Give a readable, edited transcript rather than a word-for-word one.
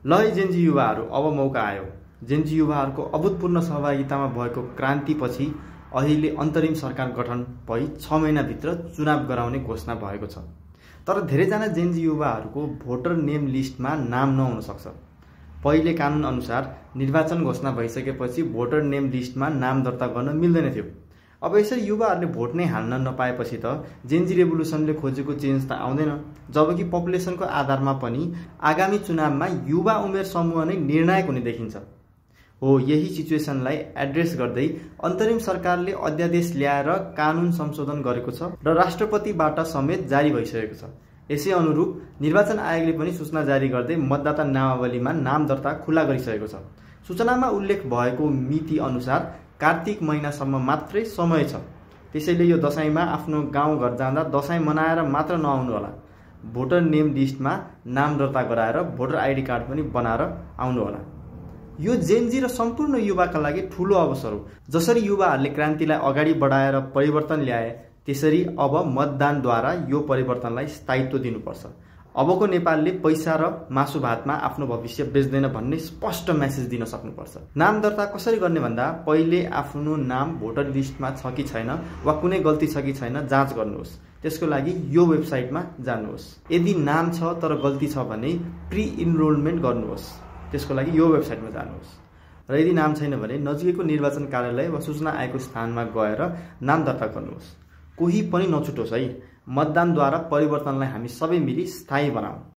ल है जेन्जी युवाहरू, अब मौका आयो। जेन्जी युवाहरूको अभूतपूर्ण सहभागितामा भएको क्रान्तिपछि अहिले अन्तरिम सरकार गठन भई 6 महिनाभित्र चुनाव गराउने घोषणा भएको छ। तर धेरैजना जेन्जी युवाहरूको भोटर नेम लिस्टमा नाम नहुन सक्छ। पहिले कानुन अनुसार निर्वाचन घोषणा भइसकेपछि भोटर नेम लिस्टमा नाम दर्ता गर्न मिल्दैन थियो। अब यसरी युवाहरूले भोट नै हाल्न नपाएपछि त जेन्जी रेभोल्युसनले खोजेको चेन्ज त आउँदैन। जबकि पपुलेसनको आधारमा पनि आगामी चुनावमा युवा उमेर समूह नै निर्णायक हुने देखिन्छ। हो, यही सिचुएसनलाई एड्रेस गर्दै अन्तरिम सरकारले अध्यादेश ल्याएर कानुन संशोधन गरेको छ र राष्ट्रपतिबाट समेत जारी भइसकेको छ। यसै अनुरूप निर्वाचन आयोगले पनि सूचना जारी गर्दै मतदाता नामावलीमा नाम दर्ता खुला गरिसकेको छ। सूचनामा उल्लेख भएको मिति अनुसार कार्तिक महिनासम्म मात्रै समय छ। त्यसैले यो दशैंमा आफ्नो गाउँघर जाँदा दशैं मनाएर मात्र नआउनु होला। भोटर नेम लिस्टमा नाम दर्ता गराएर भोटर आइडी कार्ड पनि बनाएर आउनु होला। यो जेन्जी र सम्पूर्ण युवाका लागि ठूलो अवसर हो। जसरी युवाहरूले क्रान्तिलाई अगाडि बढाएर परिवर्तन ल्याए, त्यसरी अब मतदानद्वारा यो परिवर्तनलाई स्थायित्व दिनुपर्छ। अबको नेपालले पैसा र मासु भातमा आफ्नो भविष्य बेच्दैन भन्ने स्पष्ट मेसेज दिन सक्नुपर्छ। नाम दर्ता कसरी गर्ने भन्दा पहिले आफ्नो नाम भोटर लिस्टमा छ कि छैन वा कुनै गल्ती छ कि छैन जाँच गर्नुहोस्। त्यसको लागि यो वेबसाइटमा जानुहोस्। यदि नाम छ तर गल्ती छ भने प्री इनरोलमेन्ट गर्नुहोस्। त्यसको लागि यो वेबसाइटमा जानुहोस्। र यदि नाम छैन भने नजिकैको निर्वाचन कार्यालय वा सूचना आयोगको स्थानमा गएर नाम दर्ता गर्नुहोस्। कोही पनि नछुटोस् है। मतदानद्वारा परिवर्तनलाई हामी सबै मिली स्थायी बनाऊ।